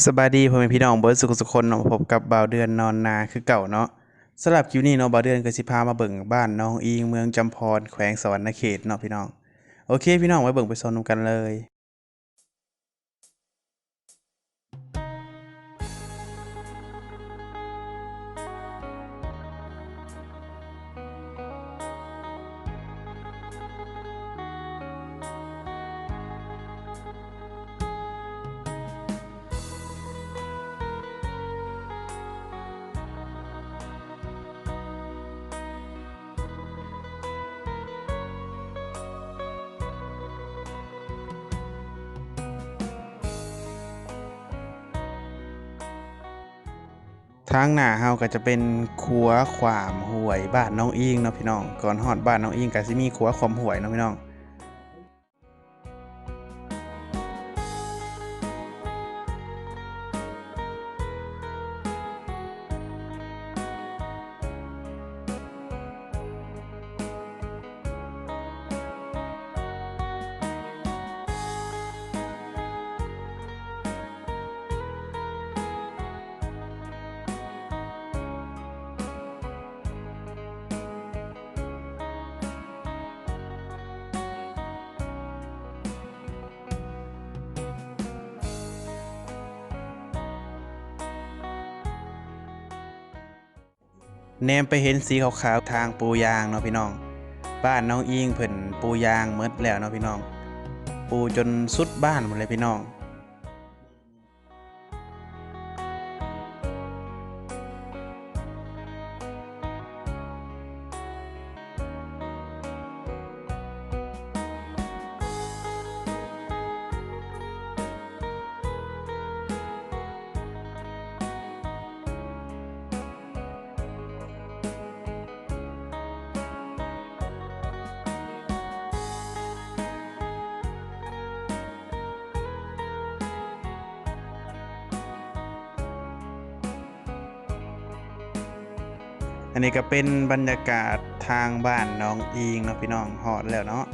ສະບາຍດີພໍ່ແມ່ພີ່ນ້ອງເບິດສຸກສຸກຄົນເນາະ, ພົບກັບບ່າວເດືອນນອນນາຄືເກົ່າເນາະ. ສຳລັບຄລິບນີ້ເນາະ ບ່າວເດືອນກໍຊິພາມາເບິ່ງບ້ານໜອງອີງ ເມືອງຈຳພອນ ແຂວງສະຫວັນນະເຂດເນາະພີ່ນ້ອງ. ໂອເຄພີ່ນ້ອງ ໄປເບິ່ງໄປຊົມນຳກັນເລີຍ. ທາງໜ້າເຮົາກໍຈະເປັນຂົວຂ້າມຫ້ວຍບ້ານໜອງອີງເນາະພີ່ນ້ອງ. ກ່ອນຮອດບ້ານໜອງອີງກໍຊິມີຂົວຂ້າມຫ້ວຍເນາະພີ່ນ້ອງ. ແນມໄປເຫັນສີຂາວໆ ທາງປູຢາງເນາະພີ່ນ້ອງ. ບ້ານໜອງອີງເພິ່ນປູຢາງໝົດແລ້ວເນາະພີ່ນ້ອງ, ປູຈົນສຸດບ້ານພຸ້ນແຫຼະພີ່ນ້ອງ. ອັນນີ້ກໍເປັນບັນຍາກາດທາງບ້ານໜອງອີງເນາະພີ່ນ້ອງ, ຮອດແລ້ວເນາະ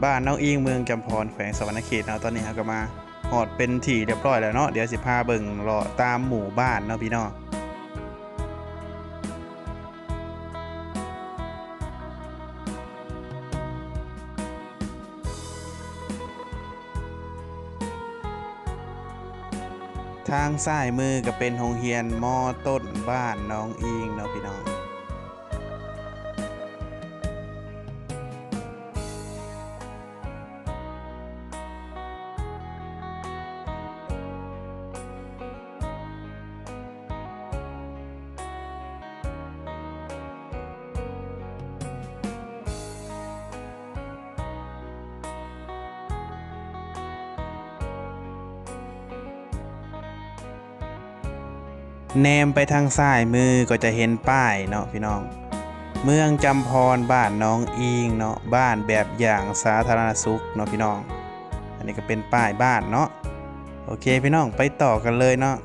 ບ້ານໜອງອີງ ເມືອງຈຳພອນ ແຂວງສະຫວັນນະເຂດເນາະ. ຕອນນີ້ເຮົາກໍມາຮອດເປັນທີ່ຮຽບຮ້ອຍແລ້ວເນາະ, ດຽວຊິພາເບິ່ງເລາະຕາມໝູ່ບ້ານເນາະພີ່ນ້ອງ. ທາງຊ້າຍມືກໍເປັນໂຮງຮຽນ ມ.ຕົ້ນ ບ້ານໜອງອີງເນາະພີ່ນ້ອງ. ແນມໄປທາງຊ້າຍມືກໍຈະເຫັນປ້າຍເນາະພີ່ນ້ອງ, ເມືອງຈຳພອນ ບ້ານໜອງອີງເນາະ, ບ້ານແບບຢ່າງສາທາລະນະສຸກເນາະພີ່ນ້ອງ. ອັນນີ້ກໍເປັນປ້າຍບ້ານເນາະ. ໂອເຄພີ່ນ້ອງ ໄປຕໍ່ກັນເລີຍເນາະ.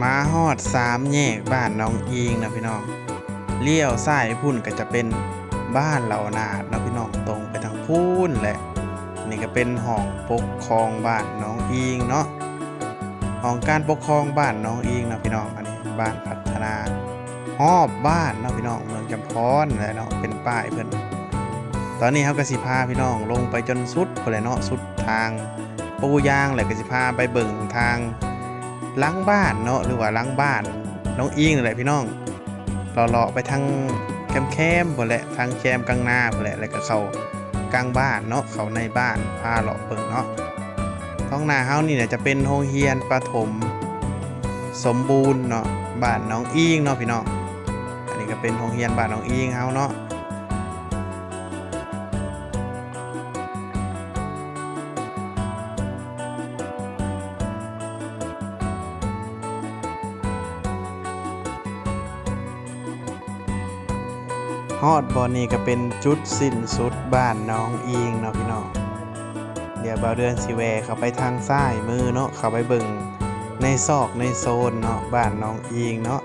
ມາຮອດສາມແຍກບ້ານໜອງອີງເນາະພີ່ນ້ອງ, ລ້ຽວຊ້າຍພຸ້ນກໍຈະເປັນບ້ານເຫຼົ່ານາດເນາະພີ່ນ້ອງ, ຕົງໄປທາງພຸ້ນແຫຼະ. ນີ້ກໍເປັນຫ້ອງປົກຄອງບ້ານໜອງອີງເນາະ, ຫ້ອງການປົກຄອງບ້ານໜອງອີງເນາະພີ່ນ້ອງ. ອັນນີ້ບ້ານພັດທະນາຮອບບ້ານເນາະພີ່ນ້ອງ, ເມືອງຈຳພອນແຫຼະເນາະ, ເປັນປ້າຍເພິ່ນ. ຕອນນີ້ເຮົາກໍຊິພາພີ່ນ້ອງລົງໄປຈົນສຸດພຸ້ນແຫຼະເນາະ, ສຸດທາງ ປູຢາງ ແລ້ວກໍຊິພາໄປເບິ່ງທາງຫຼັງບ້ານເນາະ ຫຼືວ່າຫຼັງບ້ານໜອງອີງນີ້ແຫຼະພີ່ນ້ອງ, ເລາະໆໄປທາງແຄມໆພຸ້ນແຫຼະ, ທາງແຄມກາງນາພຸ້ນແຫຼະ, ແລ້ວກໍເຂົ້າກາງບ້ານເນາະ, ເຂົ້າໃນບ້ານ ພາເລາະເບິ່ງເນາະ. ທ້ອງໜ້າເຮົານີ້ນະຈະເປັນໂຮງຮຽນປະຖົມສົມບູນເນາະ ບ້ານໜອງອີງເນາະພີ່ນ້ອງ. ອັນນີ້ກໍເປັນໂຮງຮຽນບ້ານໜອງອີງເຮົາເນາະ. ຮອດບ່ອນນີ້ກໍເປັນຈຸດສິ້ນສຸດບ້ານໜອງອີງເນາະພີ່ນ້ອງ. ດຽວບ່າວເດືອນຊິແວ່ເຂົ້າໄປທາງຊ້າຍມືເນາະ, ເຂົ້າໄປເບິ່ງໃນຊອກໃນໂຊນເນາະ ບ້ານໜອງອີງເນາະ.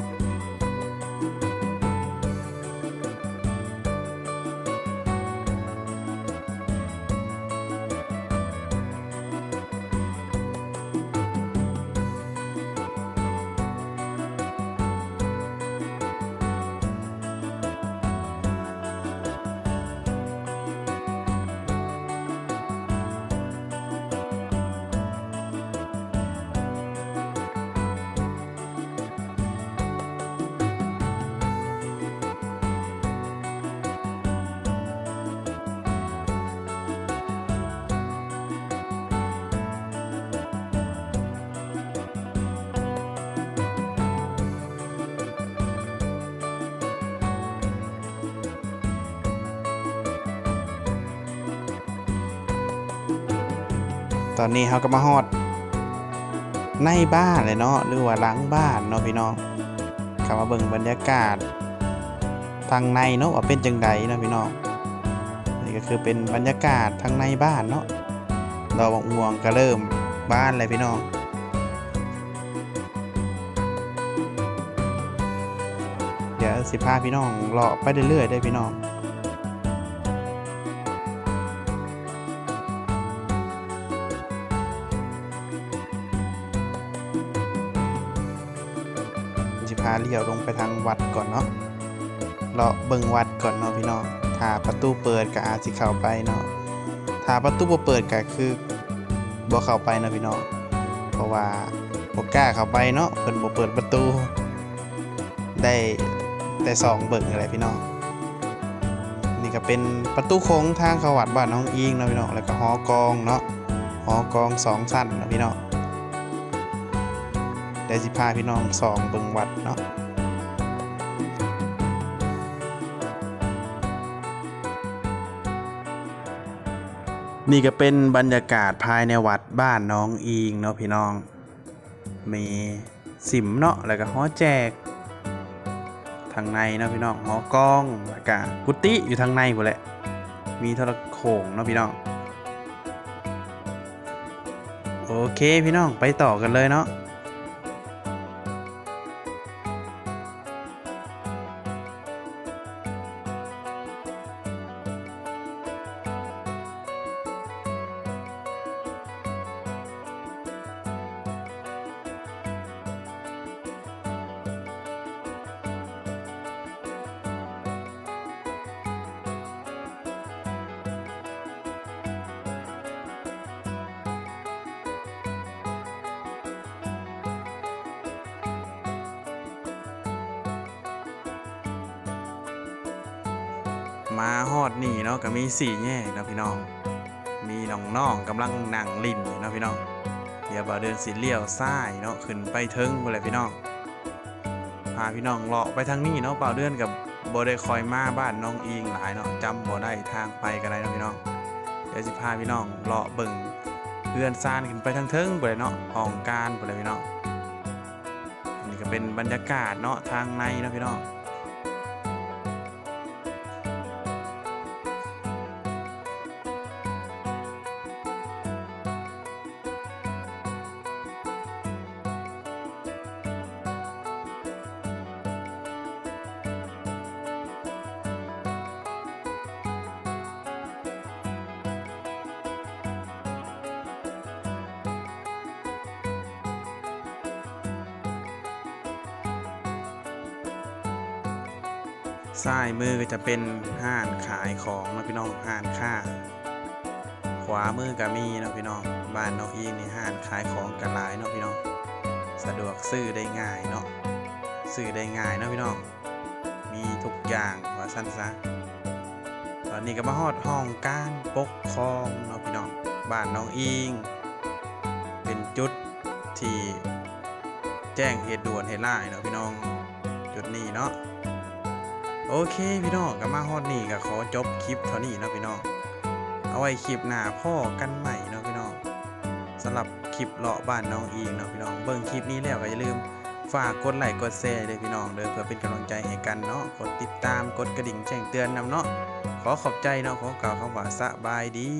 ຕອນນີ້ເຮົາກໍມາຮອດໃນບ້ານແລ້ວເນາະ ຫຼືວ່າຫຼັງບ້ານເນາະພີ່ນ້ອງ. ເຂົ້າມາເບິ່ງບັນຍາກາດທາງໃນເນາະ ວ່າເປັນຈັ່ງໃດເນາະພີ່ນ້ອງ. ນີ້ກໍຄືເປັນບັນຍາກາດທາງໃນບ້ານເນາະ, ດອກໝາກມ່ວງກໍເລີ່ມບານແລ້ວພີ່ນ້ອງ. ດຽວຊິພາພີ່ນ້ອງເລາະໄປເລື້ອຍໆເດີພີ່ນ້ອງ. ຊິພາລ້ຽວລົງໄປທາງວັດກ່ອນເນາະ, ເລາະເບິ່ງວັດກ່ອນເນາະພີ່ນ້ອງ. ຖ້າປະຕູເປີດກໍອາດຊິເຂົ້າໄປເນາະ, ຖ້າປະຕູບໍ່ເປີດກໍຄືບໍ່ເຂົ້າໄປເນາະພີ່ນ້ອງ, ເພາະວ່າບໍ່ກ້າເຂົ້າໄປເນາະ, ເພິ່ນບໍ່ເປີດປະຕູ. ໄດ້ແຕ່ສ່ອງເບິ່ງນີ້ແຫຼະພີ່ນ້ອງ. ນີ້ກໍເປັນປະຕູໂຂງທາງເຂົ້າວັດບ້ານໜອງອີງເນາະພີ່ນ້ອງ, ແລ້ວກໍຫໍກອງເນາະ, ຫໍກອງສອງຊັ້ນເນາະພີ່ນ້ອງ. ດຽວຊິພາພີ່ນ້ອງສ່ອງເບິ່ງວັດເນາະ. ນີ້ກໍເປັນບັນຍາກາດພາຍໃນວັດບ້ານໜອງອີງເນາະພີ່ນ້ອງ. ມີສິມເນາະ ແລ້ວກໍຫໍແຈກທາງໃນເນາະພີ່ນ້ອງ, ຫໍກອງ ແລ້ວກໍກຸຕິຢູ່ທາງໃນພຸ້ນແຫຼະ, ມີໂທລະໂຂ່ງເນາະພີ່ນ້ອງ. ໂອເຄພີ່ນ້ອງ, ໄປຕໍ່ກັນເລີຍເນາະ. ມາຮອດນີ້ເນາະ ກໍມີສີ່ແຍກເນາະພີ່ນ້ອງ, ມີນ້ອງໆກຳລັງນັ່ງຫຼິ້ນຢູ່ເນາະພີ່ນ້ອງ. ດຽວບ່າວເດືອນຊິລ້ຽວຊ້າຍເນາະ ຂຶ້ນໄປເທິງພຸ້ນແຫຼະພີ່ນ້ອງ. ພາພີ່ນ້ອງເລາະໄປທາງນີ້ເນາະ, ບ່າວເດືອນກໍບໍ່ໄດ້ຄ່ອຍມາບ້ານໜອງອີງຫຼາຍເນາະ, ຈຳບໍ່ໄດ້ທາງໄປກໍໄດ້ເນາະພີ່ນ້ອງ. ດຽວຊິພາພີ່ນ້ອງເລາະເບິ່ງເຮືອນຊານຂຶ້ນໄປທາງເທິງພຸ້ນແຫຼະເນາະ, ຫ້ອງການພຸ້ນແຫຼະພີ່ນ້ອງ. ອັນນີ້ກໍເປັນບັນຍາກາດເນາະ ທາງໃນເນາະພີ່ນ້ອງ. ນີ້ ຊ້າຍມືກໍຈະເປັນຮ້ານຂາຍຂອງເນາະພີ່ນ້ອງ, ຮ້ານຄ້າ. ຂວາມືກໍມີເນາະພີ່ນ້ອງ. ບ້ານນ້ອງອີງນີ້ຮ້ານຂາຍຂອງກໍຫຼາຍເນາະພີ່ນ້ອງ, ສະດວກ ຊື້ໄດ້ງ່າຍເນາະ, ຊື້ໄດ້ງ່າຍເນາະພີ່ນ້ອງ, ມີທຸກຢ່າງວ່າຊັ້ນຊະ. ຕອນນີ້ກໍມາຮອດຫ້ອງການປົກຄອງເນາະພີ່ນ້ອງ, ບ້ານນ້ອງອີງ ເປັນຈຸດທີ່ແຈ້ງເຫດດ່ວນເຫດຮ້າຍເນາະພີ່ນ້ອງ, ຈຸດນີ້ເນາະ. ໂອເຄພີ່ນ້ອງ, ກໍມາຮອດນີ້ກໍຂໍຈົບຄລິບເທົ່ານີ້ເນາະພີ່ນ້ອງ, ເອົາໄວ້ຄລິບໜ້າພໍ້ກັນໃໝ່ເນາະພີ່ນ້ອງ. ສຳລັບຄລິບເລາະບ້ານນ້ອງອີງເນາະພີ່ນ້ອງ, ເບິ່ງຄລິບນີ້ແລ້ວກໍຢ່າລືມຝາກກົດໄລ້ກົດແຊເດີພີ່ນ້ອງເດີ, ເພື່ອເປັນກຳລັງໃຈໃຫ້ກັນເນາະ, ກົດຕິດຕາມ ກົດກະດິ່ງແຈ້ງເຕືອນນຳເນາະ. ຂໍຂອບໃຈເນາະ, ຂໍກ່າວຄຳວ່າສະບາຍດີ.